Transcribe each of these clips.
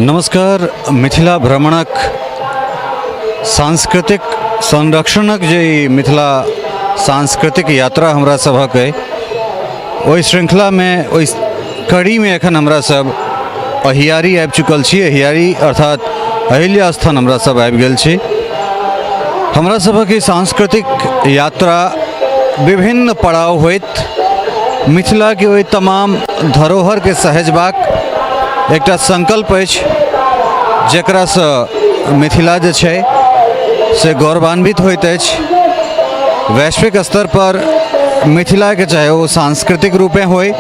नमस्कार। मिथिला भ्रमणक सांस्कृतिक संरक्षणक जे ई मिथिला सांस्कृतिक यात्रा हमरा सभक अइ, ओहि श्रृंखलामे, ओहि कड़ीमे एखन हमरा सब अहियारी आबि चुकल छी। अहियारी अर्थात अहिल्या स्थान हमरा सब आबि गेल छी। हमरा सभक ई सांस्कृतिक यात्रा विभिन्न पड़ाव होइत मिथिलाके ओहि तमाम धरोहरके सहेजबाक एकटा संकल्प अछि, जकरासँ मिथिला जे छै से गौरवान्वित होइत अछि। वैश्विक स्तर पर मिथिलाके चाहे ओ सांस्कृतिक रूपे होइ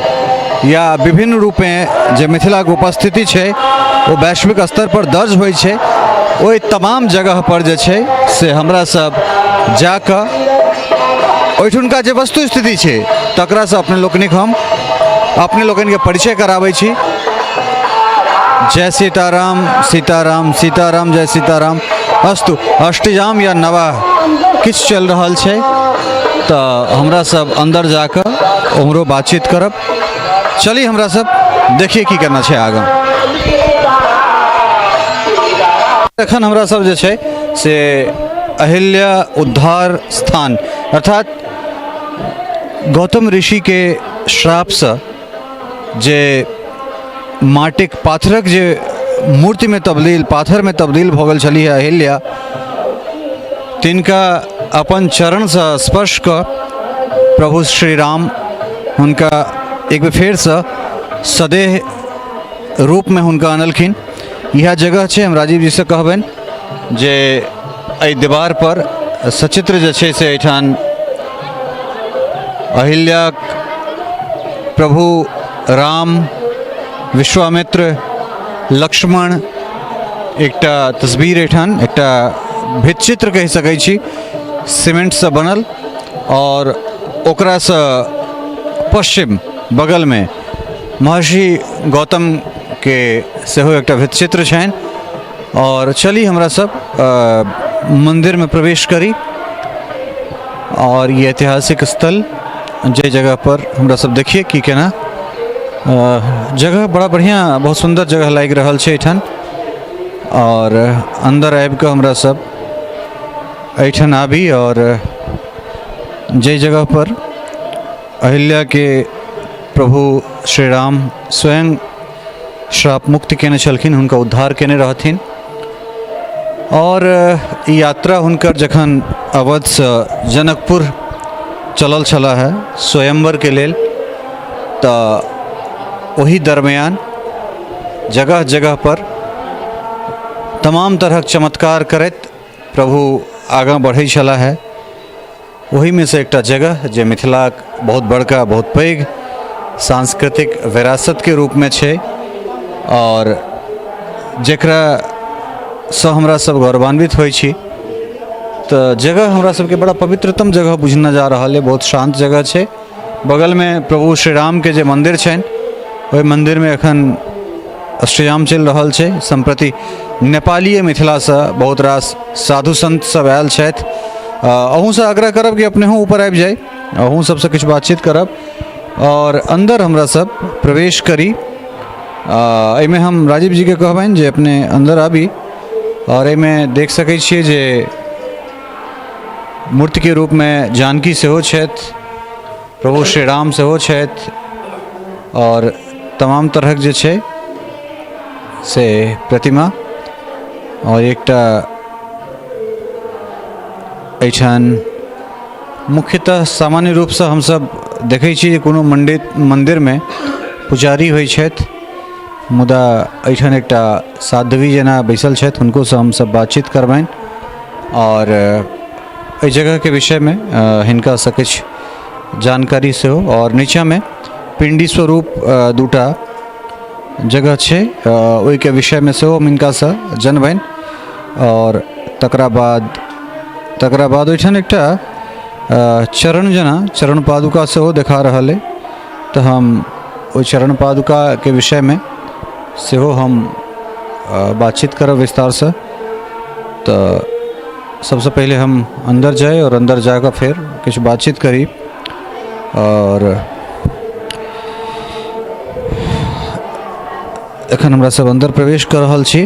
या विभिन्न रूपे जे मिथिलाके उपस्थिति छै ओ वैश्विक स्तर पर दर्ज होइ छै, ओहि तमाम जगह पर जे छै से हमरा सब जाकऽ ओहिठुनका जे वस्तु स्थिति छै तकरासँ अपने लोकनिक हम अपने लोकनिके परिचय कराबै छी। जय सीताराम, सीताराम सीताराम, जय सीताराम। अस्तु, अष्टजाम या नवाह किछु चलि रहल छै, तऽ हमरा सब अन्दर जाकऽ उम्हरो बातचीत करब। चली हमरा सब देखिए की करना छै आगाँ। एखन हमरा सब जे छै से अहिल्या उद्धार स्थान अर्थात गौतम ऋषिके श्रापसँ जे माटिक पाथरक जे मूर्तिमे तब्दील, पाथरमे तब्दील भऽ गेल छलीह अहिल्या, तिनका अपन चरणसँ स्पर्श कऽ प्रभु श्री राम हुनका एक बेर फेरसँ सदेह रूपमे हुनका अनलखिन। इएह जगह छै। हम राजीव जीसँ कहबनि जे एहि दीवारपर सचित्र जे छै से एहिठाम अहिल्याक प्रभु राम, विश्वामित्र, लक्ष्मण एकटा तस्वीर एहिठाम एकटा भित्तचित्र कहि सकै छी सीमेंटसँ बनल, आओर ओकरासँ पश्चिम बगलमे महर्षि गौतमके सेहो एकटा भित्तचित्र छनि। आओर चली हमरा सब मन्दिरमे प्रवेश करी आओर ई ऐतिहासिक स्थल जे जगह पर हमरा सब देखिए की केना जगह बड़ा बढ़िआँ, बहुत सुन्दर जगह लागि रहल छै एहिठाम। आओर अन्दर आबिकऽ हमरा सब एहिठाम आबी आओर जाहि जगह पर अहिल्याके प्रभु श्री राम स्वयं श्राप मुक्त केने छलखिन, हुनका उद्धार केने रहथिन, आओर ई यात्रा हुनकर जखन अवधसँ जनकपुर चलल छलाह है स्वयंवरके लेल, तऽ ओहि दरमियान जगह जगह पर तमाम तरहक चमत्कार करैत प्रभु आगाँ बढ़ै छलाह है। ओहिमे से एकटा जगह जे मिथिलाक बहुत बड़का, बहुत पैघ सांस्कृतिक विरासतके रूपमे छै आओर जकरासँ हमरा सब गौरवान्वित होइ छी, तऽ जगह हमरा सबके बड़ा पवित्रतम जगह बुझना जा रहल अइ। बहुत शान्त जगह छै। बगलमे प्रभु श्री रामके जे मन्दिर छनि, ओहि मन्दिरमे एखन अष्टयाम चलि रहल छै। सम्प्रति नेपालीय मिथिलासँ बहुत रास साधु सन्त सब आयल छथि। अहूँसँ आग्रह करब कि अपनेहो ऊपर आबि जाइ, अहूँ सबसँ किछु बातचीत करब आओर अन्दर हमरा सब प्रवेश करी। एहिमे हम राजीव जीके कहबनि जे अपने अन्दर आबी आओर एहिमे देख सकै छियै जे मूर्तिके रूपमे जानकी सेहो छथि, प्रभु श्री राम सेहो छथि आओर तमाम तरहक जे छै से प्रतिमा। आओर एकटा एहिठाम मुख्यतः सामान्य रूपसँ हमसभ देखै छी जे कोनो मन्दिर मन्दिरमे पुजारी होइ छथि, मुदा एहिठाम एकटा साध्वी जेना बैसल छथि, हुनकोसँ हमसभ बातचीत करबनि आओर एहि जगहके विषयमे हिनकासँ किछु जानकारी सेहो। आओर नीचाँमे पिण्डी स्वरूप दूटा जगह छै, ओहिके विषयमे सेहो हम हिनकासँ जनबनि। आओर तकरा बाद ओहिठाम एकटा चरण जेना चरण पादुका सेहो देखा रहल अइ, तऽ हम ओहि चरण पादुकाके विषयमे सेहो हम बातचीत करब विस्तारसँ। तऽ सबसँ पहिले हम अन्दर जाइ आओर अन्दर जाकऽ फेर किछु बातचीत करी। आओर एखन हमरा सब अन्दर प्रवेश कऽ रहल छी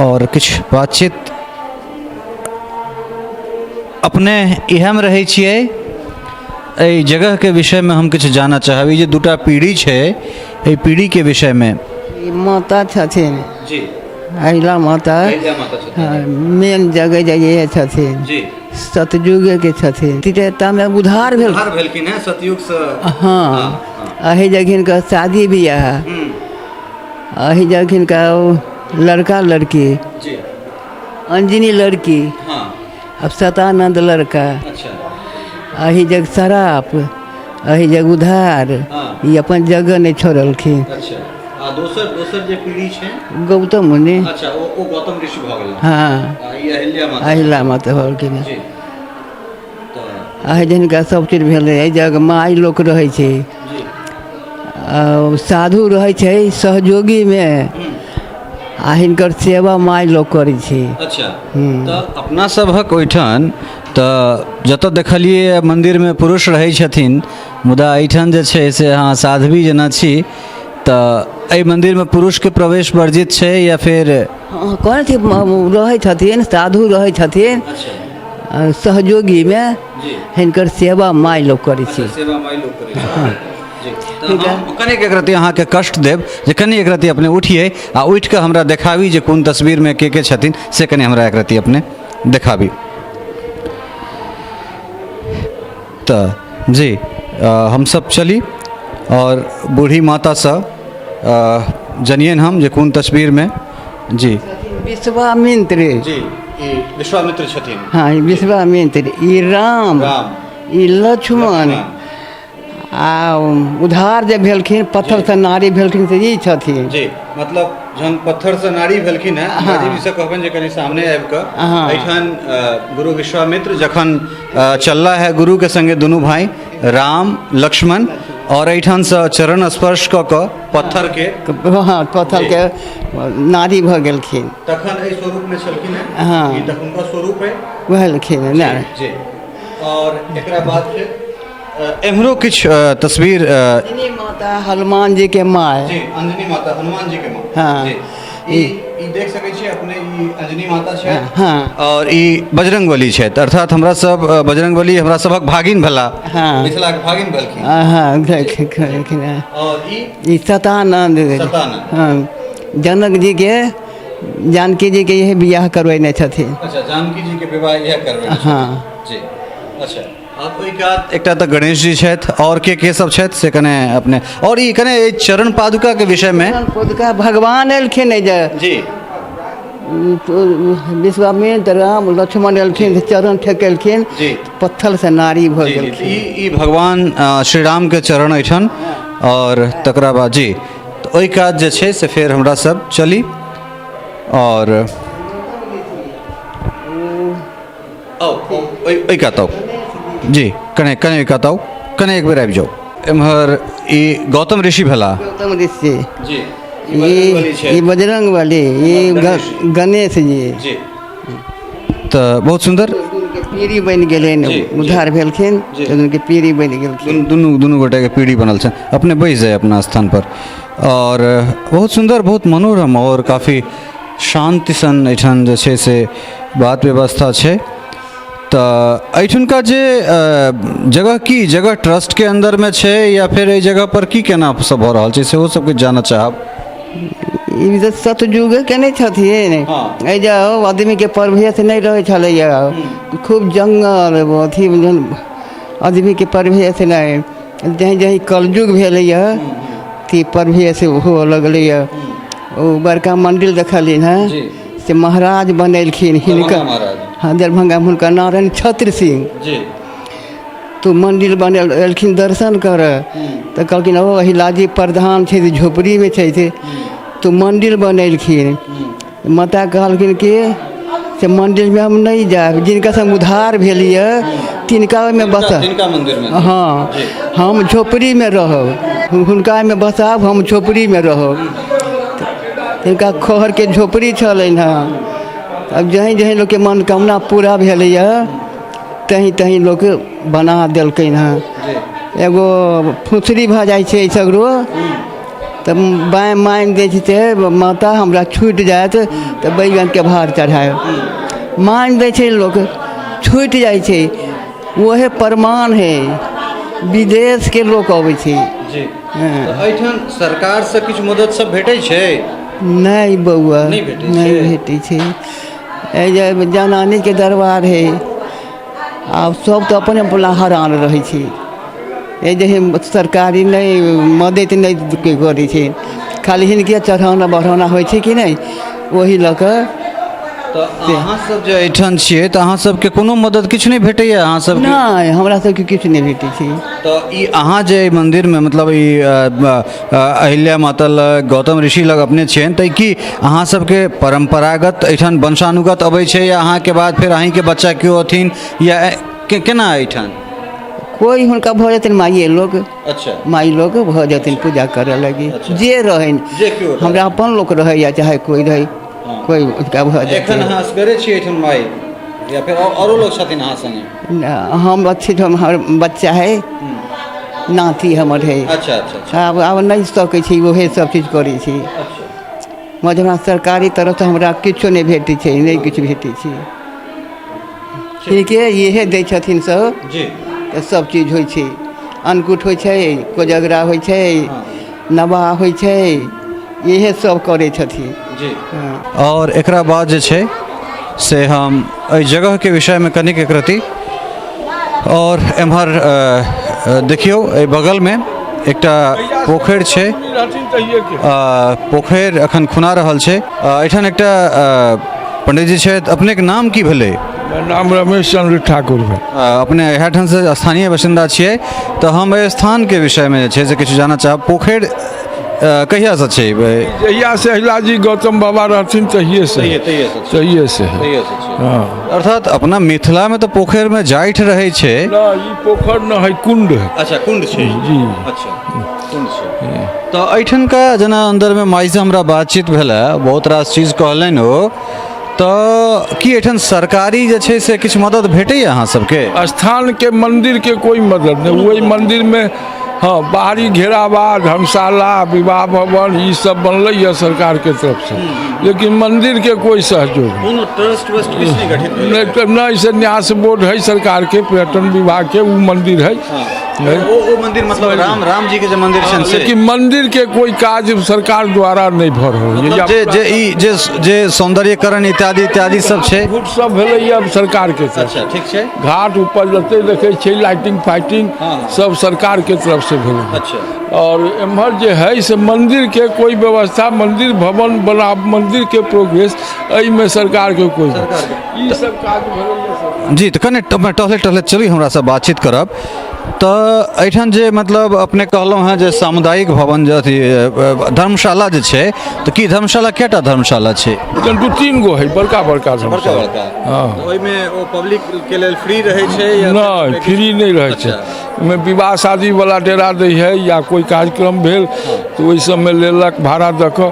आओर किछु बातचीत। अपने इएहमे रहै छियै? एहि जगहके विषयमे हम किछु जानऽ चाहब। ई जे दूटा पीढ़ी छै, एहि पीढ़ीके विषयमे। ई माता छथिन। जी। अहिला माता। अहिल्या माता छथिन। हँ, मेन जगह जे छथिन। जी। सतयुगेके छथिन। त्रेतामे उद्धार भेल। उद्धार भेलखिन हेँ सतयुगसँ। हँ, एहि जगह हिनकर शादी बियाह, एहि जगह हिनका लड़का लड़की। जी। अंजनी लड़की। अब सतानंद लड़का। एहि जग शराप, एहि जग उधार। ई अपन जगह नहि छोड़लखिन। अच्छा, आ दोसर दोसर जे पीढ़ी छै? गौतम मुनि। अच्छा, ओ गौतम ऋषि भऽ गेल। हँ। आ ई अहिल्या माता। अहिला माता भऽ गेलखिन। जी, तऽ एहि जिनका सब चीज भेलै, एहि जग माय लोक रहै छै। जी। आ साधु रहै छै सहयोगीमे, आ हिनकर सेवा माय लोक करै छै। अच्छा, तऽ अपना सभक ओहिठाम तऽ जतऽ देखलियै मन्दिरमे पुरुष रहै छथिन, मुदा एहिठाम जे छै से अहाँ साध्वी जेना छी, तऽ एहि मन्दिरमे पुरुषके प्रवेश वर्जित छै या फेर? हँ, कहै छी, रहै छथिन, साधु रहै छथिन सहयोगीमे। हिनकर सेवा माय लोक करै छै। सेवा माय लोक करै छै। हम कनिक एक रत्ती अहाँके कष्ट देब जे कनि एक रत्ती अपने उठियै आ उठि कऽ हमरा देखाबी जे कोन तस्वीरमे के के छथिन, से कनि हमरा एक रत्ती अपने देखाबी। तऽ जी, हमसब चली आओर बूढ़ी मातासँ जनियनि हम जे कोन तस्वीरमे। जी। विश्वामित्र। जी, ई विश्वामित्र छथिन। हँ, ई विश्वामित्र, ई राम। राम। ई लक्ष्मण। आ उधार जे भेलखिन, पत्थरसँ नारी भेलखिन, से ई छथिन। जी, मतलब जहन पत्थरसँ नारी भेलखिन हेँ। जी से कहबनि जे कनि सामने आबि कऽ। एहिठाम गुरु विश्वामित्र जखन चलला है गुरुके संगे दुनू भाई राम लक्ष्मण, आओर एहिठामसँ चरण स्पर्श कऽ कऽ पत्थरके। हँ, पत्थरके नारी भऽ गेलखिन। तखन एहि स्वरूपमे छलखिन हेँ। हँ। ई तखुनका स्वरूप है। भेलखिन ने। जी, आओर एकरा बाद फेर एम्हरो किछु तस्वीर। अंजनी माता, हनुमान जी के माय। जी, अंजनी माता, हनुमान जी के माँ। हँ। जी, ई देख सकै छी अपने, ई अंजनी माता छै। हँ। और ई बजरंगबली छथि, अर्थात हमरा सब बजरंगबली हमरा सभक भागिन भेला। हँ। मिथिलाके भागिन भेलखिन। हँ, भेलखिन। और ई? ई सतानंद। सतानंद। हँ, जनक जी के, जानकी जी के यही बियाह करबेने छथिन। अच्छा, जानकी जी के विवाह इएह करबेने छथिन। हँ। जी, अच्छा, आब ओहि कात एकटा तऽ गणेश जी छथि, आओर के के सब छथि से कने अपने, आओर ई कने एहि चरण पादुकाके विषयमे। पादुका भगवान एलखिन एहि जे। जी। विश्वामित्र, राम, लक्ष्मण एलखिन, चरण ठेकेलखिन। जी। पत्थर से नारी भऽ जी, गेलखिन। ई भगवान श्री रामके चरण एहिठाम, आओर तकरा बाद जी, तऽ ओहि कात जे छै से फेर हमरा सब चली आओर आउ, ओहि कात आउ। जी, कने कने ओहि कात आउ, कने एक बेर आबि जाउ एम्हर। ई गौतम ऋषि भेला। गौतम ऋषि। जी। ई बजरंग बली, ई गणेश जी। जी, तऽ बहुत सुन्दर। दुनूके पीढ़ी बनि गेलनि, उद्धार भेलखिन, दुनूके पीढ़ी बनि गेलखिन। दुनू दुनू गोटेके पीढ़ी बनल छनि। अपने बैस जाय अपना स्थानपर। आओर बहुत सुन्दर, बहुत मनोरम आओर काफी शान्ति सन एहिठाम जे छै से बात व्यवस्था छै। तऽ एहिठुनका जे जगह, की जगह ट्रस्टके अन्दरमे छै या फेर एहि जगहपर की केना सब भऽ रहल छै, सेहो सब किछु जानऽ चाहब। ई तऽ सतयुगेके नहि छथिन। एहि जे आदमीके प्रवेश नहि रहै छलैए, खूब जङ्गल अथी, आदमीके प्रवेश नहि। जहीँ जहीँ कलयुग भेलैए कि प्रवेश हुअ लगलैए। ओ बड़का मन्दिर देखलियनि हँ, से महाराज बनेलखिन हिनकर। हँ, दरभंगामे। हुनकर नाम रहनि छत्र सिंह। जी। तऽ मन्दिर बनल, एलखिन दर्शन करऽ तऽ कहलखिन, ओ अहिलाजी प्रधान छै झोपड़ीमे छै। से तऽ मन्दिर बनेलखिन। माता कहलखिन कि से मन्दिरमे हम नहि जायब, जिनका से उद्धार भेल यऽ तिनका ओहिमे बसा। तिनका मन्दिरमे। हँ, हम झोपड़ीमे रहब, हुनका ओहिमे बसाब, हम झोपड़ीमे रहब। तिनका खरके झोपड़ी छलनि हँ। आब जहीँ जहीँ लोकके मनोकामना पूरा भेलैए तहीं तहीं लोक बना देलकनि हँ। एगो फुसरी भऽ जाइ छै सगरो। तऽ बाँहि मानि दै छै से माता हमरा छूटि जायत तऽ बैगनके भार चढ़ायब। मानि दै छै लोक, छूटि जाइ छै। उहे प्रमाण हइ, विदेशके लोक अबै छै। जी, तऽ एहिठाम सरकारसँ किछु मदद सब भेटै छै? नहि बौआ। नहि भेटै नहि छै? भेटै छै। एहि जे जनानीके दरबार हइ, आब सब तऽ अपने अपना हरान रहै छै। एहि जे सरकारी नहि मदति नहि कोइ करै छै, खाली हिनके चढ़ौना बढ़ौना होइ छै कि नहि, ओही लऽ कऽ। तऽ अहाँ सब जे एहिठाम छियै तऽ अहाँ सबके कोनो मदद किछु नहि भेटैया अहाँ सबके? नहि, हमरा सबके किछु नहि भेटै छै। तऽ ई अहाँ जे एहि मन्दिरमे मतलब ई अहिल्या माता लग, गौतम ऋषि लग अपने छियनि, तऽ की अहाँ सबके परम्परागत एहिठाम वंशानुगत अबै छै या अहाँके बाद फेर अहीँके बच्चा केओ अथिन या केना एहिठाम? कोइ हुनका भऽ जेतनि माइए लोक। अच्छा। माइ लोक भऽ जेतनि पूजा करऽ लगी। जे रहनि। जे केओ रहनि। हमरा अपन लोक रहै या चाहे कोइ रहै, कोइ हुनका भऽ एखन जेतनि। अहाँ असगरे छियै एहिठाम माइ या फेर औरो लोक छथिन अहाँ सङ्गे? हम अच्छी, तऽ हमर बच्चा है, नाती हमर है। अच्छा अच्छा अच्छा। आब नहि सकै छी, उहे सब चीज करै छी। मगर हमरा सरकारी तरफसँ हमरा किछो नहि भेटै छै, नहि किछु भेटै छै। ठीके इहे दै छथिन सब। तऽ सब चीज होइ छै, अन्नकूट होइ छै, कोजगरा होइ छै, नवाह होइ छै, इहे सब करै छथिन। जी। आओर एकरा बाद जे छै से हम एहि जगहके विषयमे कनिक एकरति आओर एम्हर देखियौ, एहि बगलमे एकटा पोखरि छै। पोखरि एखन खुना रहल छै। एहिठाम एकटा पंडितजी छथि। अपनेके नाम की भेलै? नाम रमेश चंद्र ठाकुर भेल। अपने इएहठामसँ स्थानीय बासिन्दा छियै, तऽ हम एहि स्थानके विषयमे जे छै से किछु जानऽ चाहब। पोखरि कहियासँ छै? जहियासँ अहिलाजी गौतम बाबा रहथिन तहिएसँ, तहिएसँ। हँ। अर्थात अपना मिथिलामे तऽ पोखरिमे जाठि रहै छै। नहि, ई पोखरि नहि है, कुंड है। अच्छा, कुंड छै। जी। अच्छा, कुंड छै। तऽ एहिठामका जेना अन्दरमे माइसँ हमरा बातचीत भेलै, बहुत रास चीज कहलनि ओ, तऽ की एहिठाम सरकारी जे छै से किछु मदद भेटैए अहाँ सबके? स्थानके मन्दिरके कोइ मदद नहि। ओहि मन्दिरमे हँ बाहरी घेराबा, धर्मशाला, विवाह भवन ई सब बनलै यऽ सरकारके तरफसँ, लेकिन मन्दिरके कोइ सहयोग नहि। कोनो ट्रस्ट वस्ट किछु नहि गठित भेल? नहि तऽ नहि, से न्यास बोर्ड है सरकारके, पर्यटन विभागके ओ मन्दिर है। ओ मंदिर मतलब राम जी के जे मंदिर छनि से? लेकिन मंदिर के कोई काज सरकार द्वारा नहीं भऽ रहल है। मतलब जे जे ई जे जे सौंदर्यकरण इत्यादि इत्यादि सब छै। घूट सब भेलैया अब सरकार के तरफ। अच्छा, ठीक छै। घाट ऊपर जते देखै छै लाइटिंग फाइटिंग सब सरकार के तरफ से भेलै। और एम्हर जे है से मंदिर के कोई व्यवस्था, मंदिर भवन बना, मंदिर के प्रोग्रेस एहिमे सरकार के कोई ई सब काज भेलैया सरकार। जी, तऽ कने टहलैत टहलैत चली, हमरा से बातचीत करब। तऽ एहिठाम जे मतलब अपने कहलहुँ हेँ जे सामुदायिक भवन जे अथी धर्मशाला जे छै, तऽ की धर्मशाला कएटा धर्मशाला छै? एखन 2-3 गो है, बड़का बड़का धर्मशाला। हँ। ओहिमे ओ पब्लिक के लेल फ्री रहै छै या? नहि, फ्री नहि रहै छै। ओहिमे विवाह शादी वाला डेरा दै है या कोइ कार्यक्रम भेल तऽ ओहि सबमे लेलक भाड़ा दऽ कऽ।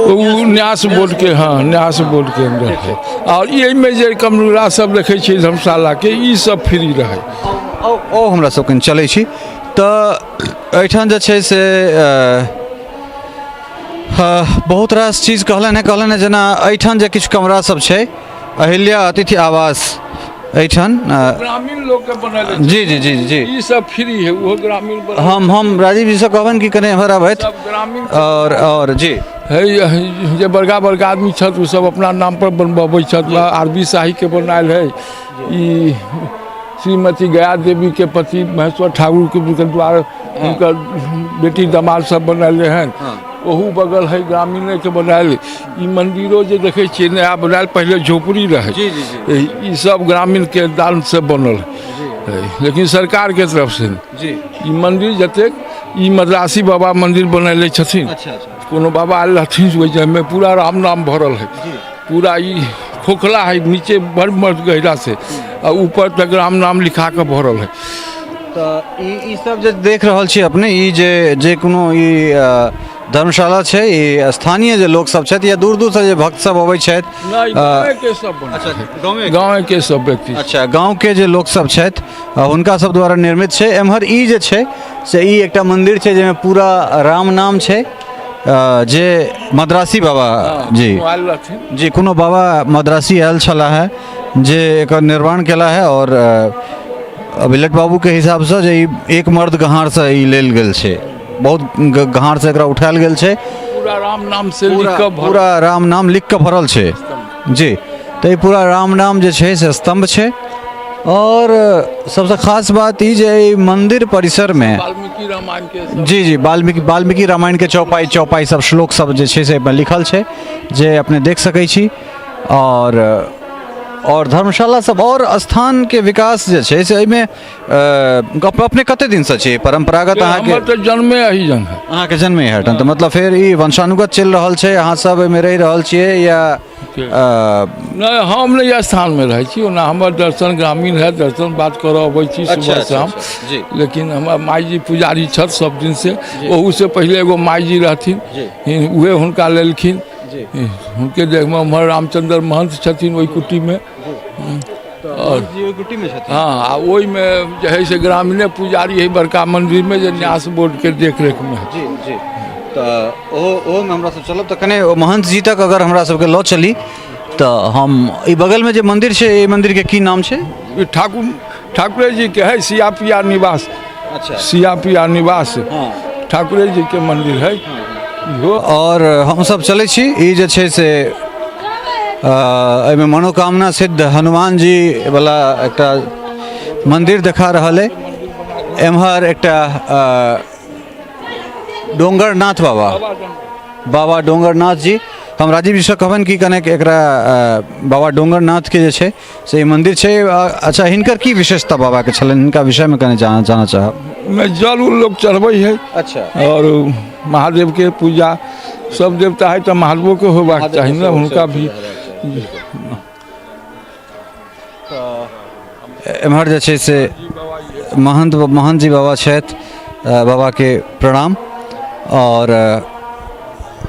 ओ न्यास बोर्ड के, हँ, न्यास बोर्ड के अन्दर है। आओर एहिमे जे कमरा सब देखै छियै धर्मशालाके, ई सब फ्री रहै। ओ हमरा सब कनि चलै छी। तऽ एहिठाम जे छै से बहुत रास चीज कहलनि हेँ, कहलनि हेँ जेना एहिठाम जे किछु कमरा सब छै, अहिल्या अतिथि आवास एहिठाम ग्रामीण लोकके बनल अछि। जी जी जी जी। ई सब फ्री है, ओहो ग्रामीण बनल। हम राजीव जी से कहबनि कि कनि एम्हर आबथि। सब ग्रामीण और जी है, जे बड़का बड़का आदमी छथि ओ सब अपना नाम पर बनबबै छथि। आर बी शाही के बनायल है ई, श्रीमती गया देवी के पति महेश्वर ठाकुर के द्वारा हुनकर बेटी दमाद सब बनायल रहनि। ओहू बगल है ग्रामीणे के बनायल। ई मंदिरो जे देखै छियै नया बनायल, पहिले झोपड़ी रहै। जी, जी, जी। ई सब ग्रामीण के दान से बनल है, लेकिन सरकार के तरफ से नहि। ई मंदिर जतेक ई मद्रासी बाबा मंदिर बनैले छथिन। अच्छा। कोनो बाबा आयल रहथिन ओहि टाइममे, पूरा राम नाम भरल है। पूरा ई खोखला है नीचे बड़ मस्त गहरा से, आ ऊपर तक राम नाम लिखा कऽ भरल है। तऽ ई सब जे देख रहल छी अपने, ई जे जे कोनो ई धर्मशाला छै, ई स्थानीय जे लोक सब छथि या दूर दूर से जे भक्त सब अबै छथि? नहि, गाँवे के सब बनल अच्छा, है। गाँवे के? गाँवे के सब व्यक्ति। अच्छा, गाँव के जे लोक सब छथि हुनका सब द्वारा निर्मित छै। एम्हर ई जे छै से ई एकटा मंदिर छै जाहिमे पूरा राम नाम छै। जे मद्रासी बाबा जी। आयल रहथिन। जी, कोनो बाबा मद्रासी आयल छलाह है जे एकर निर्माण केला है, आओर अभिलट बाबूके हिसाबसँ जे ई एक मर्द गहारसँ ई लेल गेल छै, बहुत गहारसँ एकरा उठायल गेल छै। पूरा राम नाम से लिख कऽ भरल। पूरा राम नाम लिख कऽ भरल छै जी। तऽ ई पूरा राम नाम जे छै से स्तम्भ छै। आओर सबसँ खास बात ई जे एहि मन्दिर परिसरमे वाल्मीकि रामायण के सब। जी जी, वाल्मीकि रामायणके चौपाई सब श्लोक सब जे छै से एहिमे लिखल छै, जे अपने देख सकै छी। आओर धर्मशाला सब आओर स्थानके विकास जे छै से एहिमे अपने कते दिनसँ छी परम्परागत अहाँके? हमर तऽ जन्मे एहि जन है। अहाँके जन्मे हटन, तऽ मतलब फेर ई वंशानुगत चलि रहल छै, अहाँ सब एहिमे रहि रहल छियै या? नहि, हम नहि स्थानमे रहै छी। ओना हमर दर्शन ग्रामीण है, दर्शन बात करऽ अबै छी सुबह शाम, लेकिन हमर माई जी पुजारी छथि सब दिनसँ। ओहूसँ पहिले एगो माई जी रहथिन, उहे हुनका लेलखिन, हुनके देखमे। उम्हर रामचंद्र महंत छथिन ओहि कुटीमे। और कुटीमे छथिन? हँ, आ ओहिमे जे है से ग्रामीणे पुजारी है बड़का मन्दिरमे, जे न्यास बोर्डके देख रेखमे है। जी जी, तऽ ओहोमे हमरा सब चलब, तऽ कने ओ महंत जी तक अगर हमरा सबके लऽ चली। तऽ हम ई बगलमे जे मन्दिर छै, एहि मन्दिरके की नाम छै? ई ठाकुरे जी के है, सिया पिया निवास। सिया पिया निवास। ठाकुरे जी के मंदिर है इहो। आओर हमसब चलै छी। ई जे छै से एहिमे मनोकामना सिद्ध हनुमान जी वाला एकटा मन्दिर देखा रहल अइ। एम्हर एकटा डोंगरनाथ बाबा, बाबा डोंगरनाथ जी। हम राजीव जीसँ कहबनि कि कनेक एकरा बाबा डोंगरनाथके जे छै से ई मन्दिर छै। अच्छा, हिनकर की विशेषता बाबाके छलनि, हिनका विषयमे कने जानऽ चाहब। मे जल उल लोग चढ़बै है। और महादेव के पूजा, सब देवता है तऽ महादेवो के होबाक चाही ने हुनका भी। एम्हर जे छै से महंत जी बाबा छथि, बाबाके प्रणाम। आओर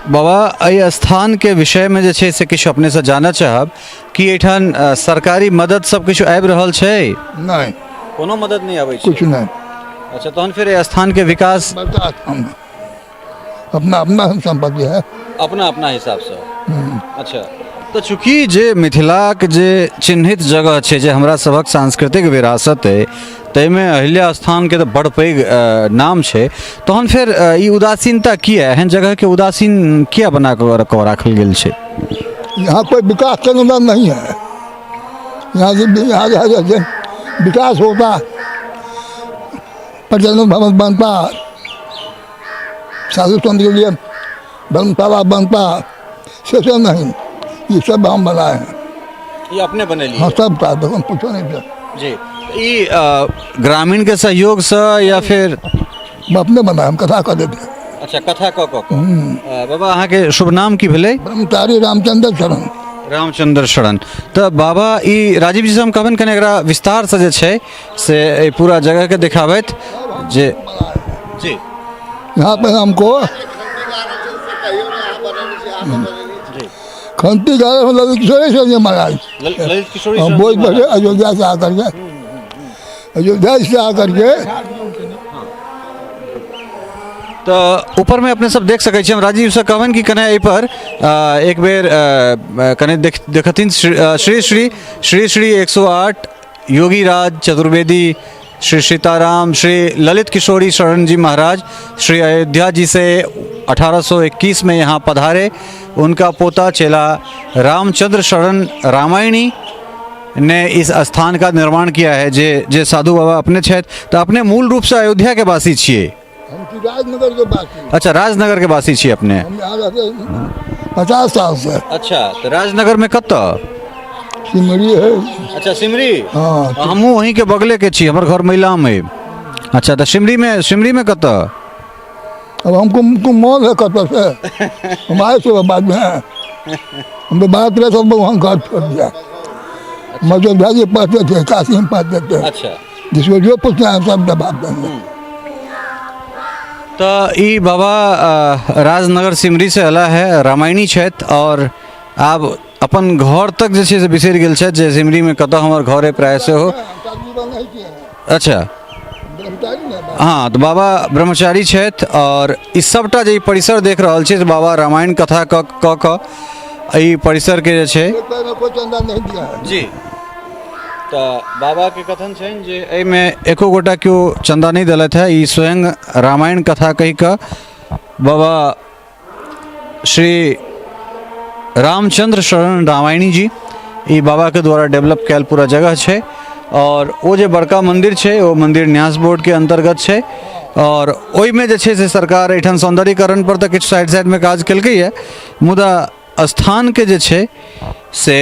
बाबा, एहि स्थानके विषयमे जे छै से किछु अपनेसँ जानऽ चाहब कि एहिठाम सरकारी मदद सब किछु आबि रहल छै? नहि। कोनो मदद नहि आबै छै? किछु नहि। अच्छा, तहन फेर एहि स्थानके विकास? बड़का स्थान है, अपना अपना संपत्ति है। अपना अपना हिसाबसँ। अच्छा, तऽ चूँकि जे मिथिलाक जे चिन्हित जगह छै, जे हमरा सभक सांस्कृतिक विरासत अइ, ताहिमे अहिल्या स्थानके तऽ बड़ पैघ नाम छै, तहन फेर ई उदासीनता किया, एहन जगहके उदासीन किया बना कऽ राखल गेल छै? यहाँ कोई विकास के अनुदान नहीं है। यहाँ से यहाँ जैसे विकास होता, पर्यटन भवन बनता, साधु संत के लिए धर्मशाला बनता, से सब नहीं। ये सब हम बनाए हैं। ई अपने बनेलियै? हाँ, सब का हम पूछो नहीं सर। जी, ई ग्रामीण के सहयोगसँ या फिर? हम अपने बनाए, हम कथा कर देते हैं। अच्छा, कथा कऽ कऽ। बाबा, अहाँके शुभ नाम की भेलै? ब्रह्मचारी रामचंद्र शरण। रामचंद्र शरण। तऽ बाबा, ई राजीव जी से हम कहबनि कने एकरा विस्तारसँ जे छै से एहि पूरा जगहके देखाबथि जे जी। यहाँ पे हमको खंती गाड़े में ललित किशोरी से ये महाराज। ललित किशोरी। हम बोझ बजे अयोध्या से आकर के, अयोध्या से आकर के। तऽ ऊपरमे अपने सब देख सकै छी। हम राजीवसँ कहबनि कि कने एहिपर एक बेर कने देख देखथिन। श्री श्री श्री श्री 108 योगीराज चतुर्वेदी श्री सीताराम श्री ललित किशोरी शरण जी महाराज श्री अयोध्या जी से 1821 में यहाँ पधारे। उनका पोता चेला रामचंद्र शरण रामायणी ने इस स्थान का निर्माण किया है। जे जे साधु बाबा अपने छथि, तऽ अपने मूल रूपसँ अयोध्याके वासी छियै? हम छी राजनगर के वासी। अच्छा, राजनगर के वासी छियै अपने। हम यहाँ रहते 50 साल से। अच्छा, तऽ राजनगरमे कतऽ? सिमरी है। अच्छा, सिमरी। हाँ। हमहूँ वहीँके बगलेके छी, हमर घर मैलाम अइ। अच्छा, तऽ सिमरीमे कतऽ? अब हमको हमको मौल है कतऽ से, हम आए सुबह बाद में हैं। हम तो 12-13 साल में वहाँ घर छोड़ दिया। हम अयोध्या जी पढ़ते थे, काशी में पढ़ते थे। जिसको जो पूछना है सब जवाब देंगे। तऽ ई बाबा राजनगर सिमरी से अला है, रामायणी छथि, और आब अपन घर तक जे छै से बिसरि गेल छथि जे सिमरीमे कतऽ हमर घर अइ प्राय सेहो। हम शादी विवाह नहीं किए हैं। अच्छा। हँ, तऽ बाबा ब्रह्मचारी छथि आओर ई सभटा जे ई परिसर देख रहल छी से बाबा रामायण कथा कऽ कऽ कऽ एहि परिसरके जे छै। कोई चंदा नहीं दिया है। जी, तऽ बाबाके कथन छनि जे एहिमे एको गोटा केओ चन्दा नहि देलथि हेँ। ई स्वयं रामायण कथा कहि कऽ बाबा श्री रामचंद्र शरण रामायणी जी, ई बाबाके द्वारा डेवलप कयल पूरा जगह छै। आओर ओ जे बड़का मन्दिर छै ओ मन्दिर न्यास बोर्डके अन्तर्गत छै आओर ओहिमे जे छै से सरकार एहिठाम सौन्दर्यीकरण पर तऽ किछु साइड साइडमे काज केलकैए, मुदा स्थानके जे छै से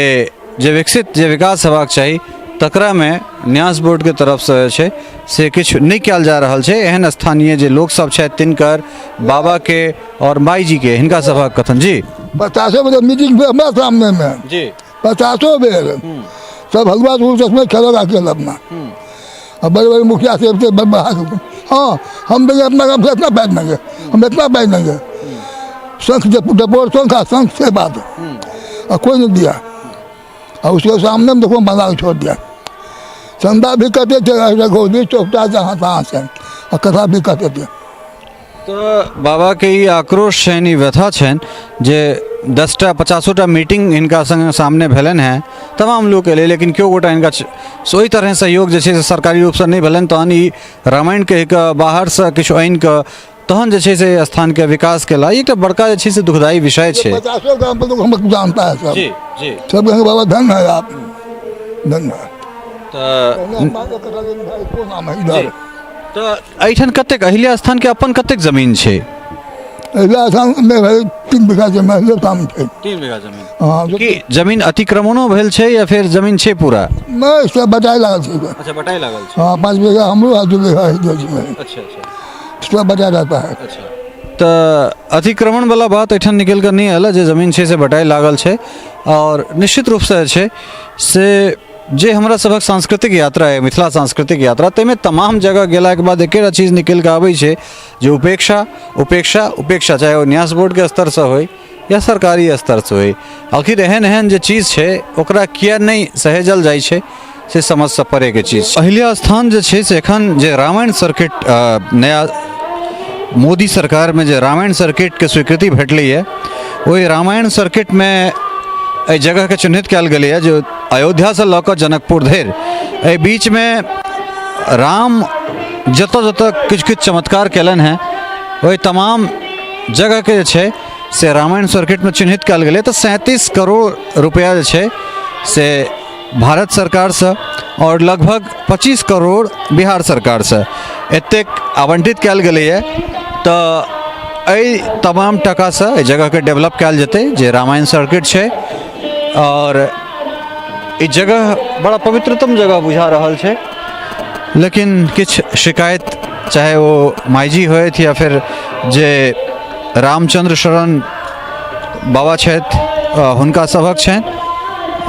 जे विकसित जे विकास हेबाक चाही तकरामे न्यास बोर्डके तरफसँ जे छै से किछु नहि कयल जा रहल छै। एहन स्थानीय जे लोकसभ छथि तिनकर बाबाके आओर माइजीके हिनका सभक कथन। जी, 50 बेर मीटिंग भेल हमरा सामने में। जी। 50 बेर सब हलुआ चश्मे खेलक अकेला अपना और बड़े बड़े मुखिया से से हाँ, हम देंगे अपना काम से इतना पैसा देंगे, हम इतना पैसा देंगे, शंख डपोर शंख आ शंख से बात और कोई नहीं दिया। और उसके सामने में देखो बना के छोड़ दिया। चंदा भी करते थे रघोली चौपटा जहाँ तहाँ से और कथा भी करते थे। तऽ बाबाके ई आक्रोश छनि, ई व्यथा छनि जे 10टा 50टा मीटिंग हिनका सङ्ग सामने भेलनि हेँ, तमाम लोक एलै, लेकिन केओ गोटा हिनका से ओहि तरहे सहयोग जे छै से सरकारी रूपसँ नहि भेलनि। तहन ई रामायण कहि कऽ बाहरसँ किछु आनि कऽ तहन जे छै से स्थानके विकास केला। ई एकटा बड़का जे छै से दुखदायी विषय छै। 50 गाम पर लोग हमको जानता है सब। जी जी। सब कहेंगे बाबा धन्य है आप, धन्य है। तऽ भाई को नाम है इधर। तऽ एहिठाम कतेक अहिल्या स्थानके अपन कतेक जमीन छै? अहिल्या स्थान में भाई 3 बीघा जमीन अहिल्या स्थान छै। 3 बीघा जमीन। हाँ। की जमीन अतिक्रमणो भेल छै या फिर जमीन छै पूरा? नहीं, सब बटाई लागल छै। अच्छा, बटाई लागल छै। हाँ, 5 बीघा हमरो है, 2 बीघा है जमीन। अच्छा अच्छा। सब बटा रहता है। अच्छा, तऽ अतिक्रमण वाला बात एहिठाम निकलि कऽ नहि आयल, जे जमीन छै से बटाई लागल छै। आओर निश्चित रूपसँ जे छै से जे हमरा सभक सांस्कृतिक यात्रा अइ, मिथिला सांस्कृतिक यात्रा, ताहिमे तमाम जगह गेलाके बाद एकेटा चीज निकलि कऽ आबै छै जे उपेक्षा, उपेक्षा, उपेक्षा, चाहे ओ न्यास बोर्डके स्तरसँ होइ या सरकारी स्तरसँ होइ। आखिर एहन एहन जे चीज छै ओकरा किए नहि सहेजल जाइ छै से समझसँ परेके चीज छै। अहिल्या स्थान जे छै से एखन जे रामायण सर्किट नया मोदी सरकारमे जे रामायण सर्किटके स्वीकृति भेटलैए, ओहि रामायण सर्किटमे एहि जगहके चिन्हित कयल गेलैए जे अयोध्यासँ लऽ कऽ जनकपुर धरि एहि बीचमे राम जतऽ जतऽ किछु किछु चमत्कार कयलनि हेँ ओहि तमाम जगहके जे छै से रामायण सर्किटमे चिन्हित कयल गेलै। तऽ 37 करोड़ रुपैआ जे छै से भारत सरकारसँ आओर लगभग 25 करोड़ बिहार सरकारसँ एतेक आवंटित कयल गेलैए। तऽ एहि तमाम टाकासँ एहि जगहके डेवलप कयल जेतै जे रामायण सर्किट छै। आओर ई जगह बड़ा पवित्रतम जगह बुझा रहल छै, लेकिन किछु शिकायत चाहे ओ माइजी होथि या फिर जे रामचंद्र शरण बाबा छथि हुनका सभक छनि।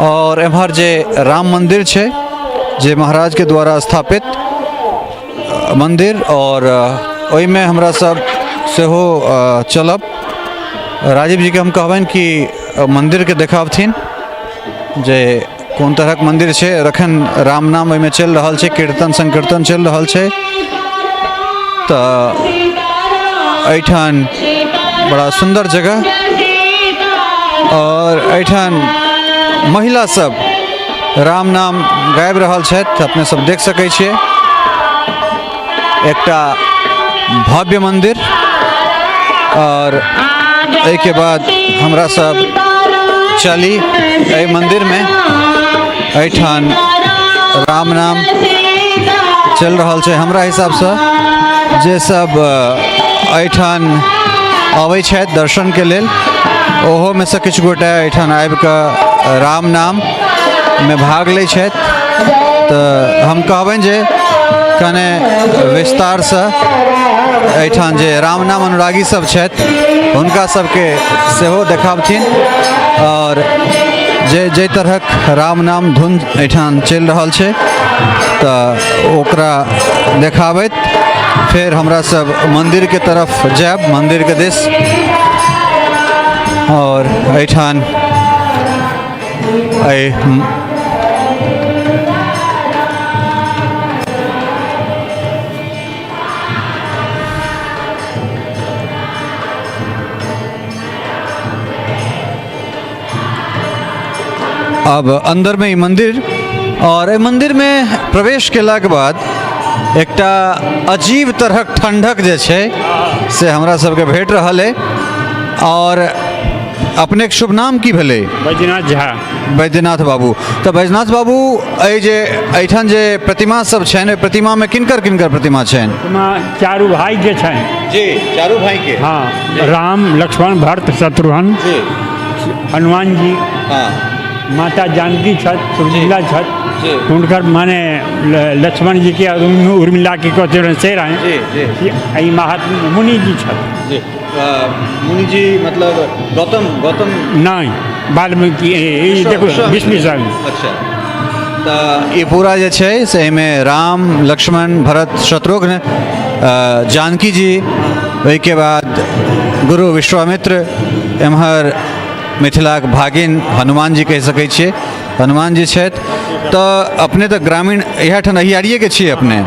आओर एम्हर जे राम मन्दिर छै जे महाराजके द्वारा स्थापित मन्दिर, आओर ओहिमे हमरा सब सेहो चलब। राजीव जीके हम कहबनि कि मन्दिरके देखाबथिन जे कोन तरहक मन्दिर छै। एखन राम नाम ओहिमे चलि रहल छै, कीर्तन संकीर्तन चलि रहल छै। तऽ एहिठाम बड़ा सुन्दर जगह आओर एहिठाम महिला सब राम नाम गाबि रहल छथि, अपने सब देख सकै छियै। एकटा भव्य मन्दिर आओर एहिके बाद हमरा सब चली एहि मन्दिरमे। एहिठाम राम नाम चलि रहल छै। हमरा हिसाबसँ जे सब एहिठाम अबै छथि दर्शनके लेल ओहोमे सँ किछु गोटे एहिठाम आबिकऽ राम नाममे भाग लै छथि। तऽ हम कहबनि जे कने विस्तारसँ एहिठाम जे राम नाम अनुरागी सब छथि हुनका सबके सेहो देखाबथिन। आओर जे जाहि तरहक राम नाम धुन एहिठाम चलि रहल छै तऽ ओकरा देखाबैत फेर हमरा सब मन्दिरके तरफ जायब, मन्दिरके दिस। आओर एहिठाम एहि आब अन्दरमे ई मन्दिर आओर एहि मन्दिरमे प्रवेश केलाके बाद एकटा अजीब तरहक ठण्डक जे छै से हमरा सबके भेट रहल अइ। आओर अपनेके शुभ नाम की भेलै? बैद्यनाथ झा। बैद्यनाथ बाबू। तऽ बैद्यनाथ बाबू, एहि जे एहिठाम जे प्रतिमा सब छनि, ओहि प्रतिमामे किनकर किनकर प्रतिमा छनि? प्रतिमा चारू भाई के छनि। जी, चारू भाई के। हाँ, राम, लक्ष्मण, भरत, शत्रुघ्न, जी, हनुमान जी, माता जानकी छथि, उर्मिला छथि। हुनकर माने लक्ष्मण जी के उर्मिला के कहते से रहे। जी जी ई महात्मा मुनि जी छथि। जी, मुनि जी मतलब गौतम गौतम नहि, वाल्मीकि, ई देखो, विष्णु स्वामी। अच्छा, तऽ ई पूरा जे छै से एहिमे राम, लक्ष्मण, भरत, शत्रुघ्न, जानकी जी, ओहिके बाद गुरु विश्वामित्र, एम्हर मिथिलाक भागिन हनुमान जी कहि सकै छियै, हनुमान जी छथि। तऽ अपने तऽ ग्रामीण इएह ठाम अहियारिएके छियै अपने,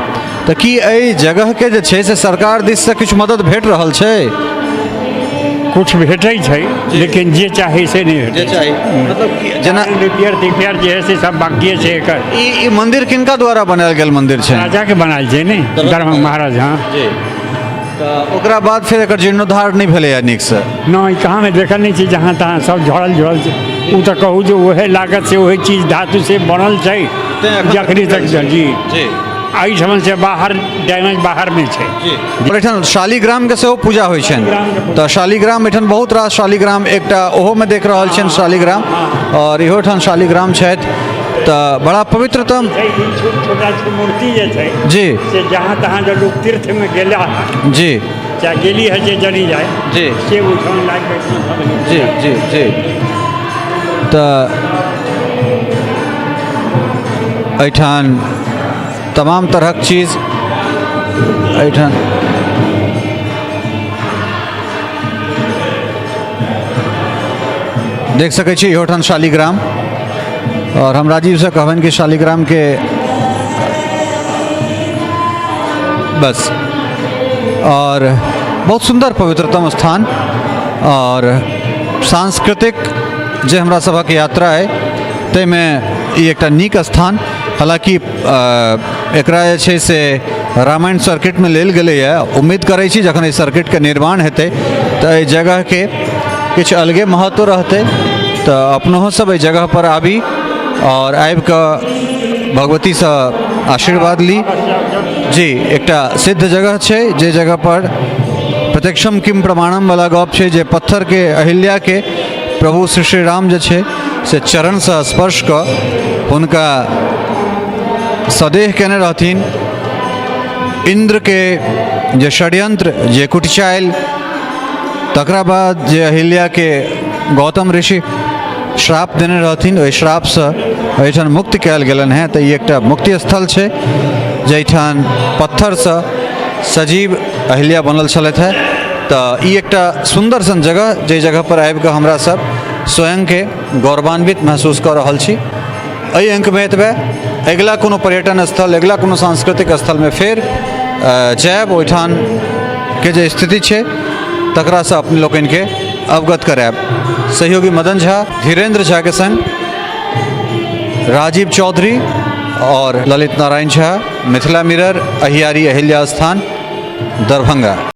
तऽ की एहि जगहके जे छै से सरकार दिससँ किछु मदद भेट रहल छै? किछु भेटै छै, लेकिन जे चाही से नहि भेटै। जे चाही मतलब कि जेना रिपेयर तिपेयर जे है से सब बाकिए छै एकर। ई मंदिर किनका द्वारा बनायल गेल मंदिर छै? राजाके बनायल छै ने, दरभंगा महाराज। हाँ जी। तऽ ओकरा बाद फेर एकर जीर्णोद्धार नहि भेलैए नीकसँ? नहि, कहाँमे देखल नहि छै, जहाँ तहाँ सब झड़ल झड़ल छै। ओ तऽ कहू जे उहे लागत से उहे चीज धातु से बनल छै। तेँ एखन जखनी तक जी जी एहिठाम से बाहर डैमेज बाहरमे छै। और एहिठाम शालिग्रामके सेहो पूजा होइ छनि। तऽ शालिग्राम एहिठाम बहुत रास शालिग्राम, एकटा ओहोमे देख रहल छियनि शालिग्राम, आओर इहो ठाम शालिग्राम छथि। तऽ बड़ा पवित्रतम छै। ई छोटा छोट मूर्ति जे छै जी से जहाँ तहाँ जे लोक तीर्थमे गेला हँ, जी चाहे गेली है, जे जनी जाय जी से ओहिठाम लागि बैठना। जी जी जी। तऽ एहिठाम तमाम तरहक चीज एहिठाम देख सकै छी। इहो ठाम शालिग्राम, आओर हम राजीवसँ कहबनि कि शालिग्रामके बस। आओर बहुत सुन्दर पवित्रतम स्थान आओर सांस्कृतिक जे हमरा सभक यात्रा अइ ताहिमे ई एकटा नीक स्थान। हालाँकि एकरा जे छै से रामायण सर्किटमे लेल गेलैए। उम्मीद करै छी जखन एहि सर्किटके निर्माण हेतै तऽ एहि जगहके किछु अलगे महत्व रहतै। तऽ अपनहो सब एहि जगहपर आबी आओर आबिकऽ भगवतीसँ आशीर्वाद ली। जी, एकटा सिद्ध जगह छै, जे जगहपर प्रत्यक्षम किम प्रमाणम वाला गप छै, जे पत्थरके अहिल्याके प्रभु श्री श्री राम जे छै से चरणसँ स्पर्श कऽ हुनका सदेह केने रहथिन। इन्द्रके जे षड्यंत्र, जे कुटिचाइल, तकरा बाद जे अहिल्याके गौतम ऋषि श्राप देने रहथिन, ओहि श्रापसँ एहिठाम मुक्त कयल गेलनि हेँ। तऽ ई एकटा मुक्ति स्थल छै जाहिठाम पत्थरसँ सजीव अहिल्या बनल छलथि हेँ। तऽ ई एकटा सुन्दर सन जगह, जाहि जगहपर आबिकऽ हमरा सब स्वयंके गौरवान्वित महसूस कऽ रहल छी। एहि अङ्कमे एतबे। अगिला कोनो पर्यटन स्थल, अगिला कोनो सांस्कृतिक स्थलमे फेर जायब, ओहिठामके जे स्थिति छै तकरासँ अपने लोकनिके अवगत करायब। सहयोगी मदन झा, धीरेन्द्र झाके सङ्ग राजीव चौधरी और ललित नारायण झा, मिथिला मिरर, अहियारी अहिल्या स्थान, दरभंगा।